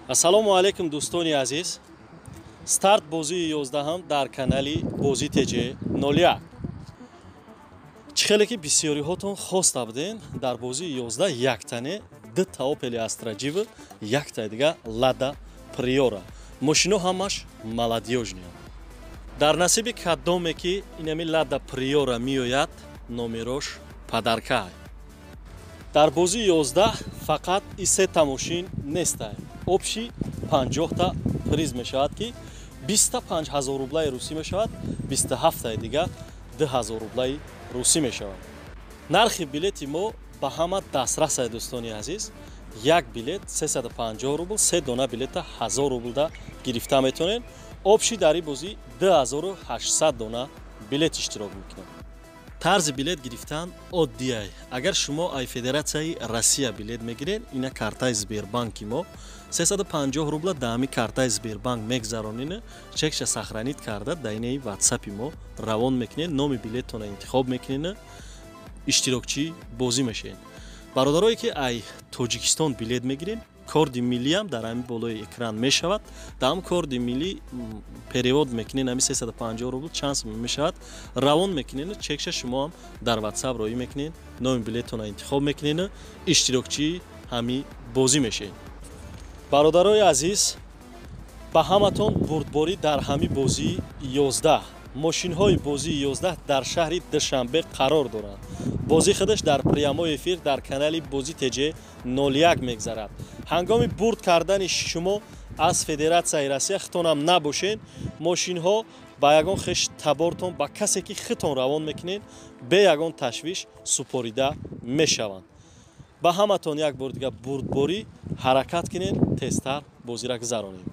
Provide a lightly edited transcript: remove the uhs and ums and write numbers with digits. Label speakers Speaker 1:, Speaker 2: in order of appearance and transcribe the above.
Speaker 1: Ассалому алайкум, дӯстони азиз. Старт бозии 11-ам дар канали Бозӣ ТЖ 01. Чӣ хеле ки бисёриҳотон хоста буден, дар бозии 11 яктане дута Опели Астра Ҷив, яктаи дига Лада Приора. Мошино ҳамаш молодёжный. Дар насиби кадоме ки инами Лада Приора меояд, номерош подарка. Дар бозии 11 фақат и сета мошин нестай. Общий 50-та приз мешавад, ки 25 000 рублаи русӣ мешавад, 27-таи дига 2000 рублаи русӣ мешавад. Нархи билети мо ба ҳама дастрасай, дӯстони азиз. Як билет 350 рубл, се дона билета 1000 рублда гирифта метавонед. Общий дар ин бозӣ 2800 дона билет иштирок мекунад. Тарзи билет гирифтан оддиай. Агар шумо ай Федератсияи Россия билет мегиред, ина картаи Сбербанки мо, 350 рубла даами картаи Сбербанк мегзаронин, чекша сохранить карда, да инаи ватсапи мо равон мекунед, номи билеттона интихоб мекунед, иштирокчӣ бозӣ мешавед. Бародарое ки ай Тоҷикистон билет мегиред, корди миллиам дар ҳами болои экран мешавад. Дар ҳам корди миллӣ перевод мекунед, ҳами 350 рубл чанд сум мешавад, равон мекунед, чекша шумоам дар ватсап роӣ мекунед, номи билеттона интихоб мекунед, иштирокчии ҳами бозӣ мешавед. Бародарои азиз, ба ҳаматон бурдборӣ дар ҳами бозии 11. Мошинҳои бозии 11 дар шаҳри Душанбе қарор доранд. Бозӣ худаш дар прямой эфир дар канали Бозӣ ТЖ 01 мегзарад. Ҳангоми бурд кардани шумо аз Федератсияи Россия хитонам набошед, мошинҳо ба ягон хеш табортон, ба касе ки хитон равон мекунед, бе ягон ташвиш супорида мешаванд. Ба ҳаматон як бор дига бурдборӣ. Ҳаракат кунед, тезтар бозиро гузаронем.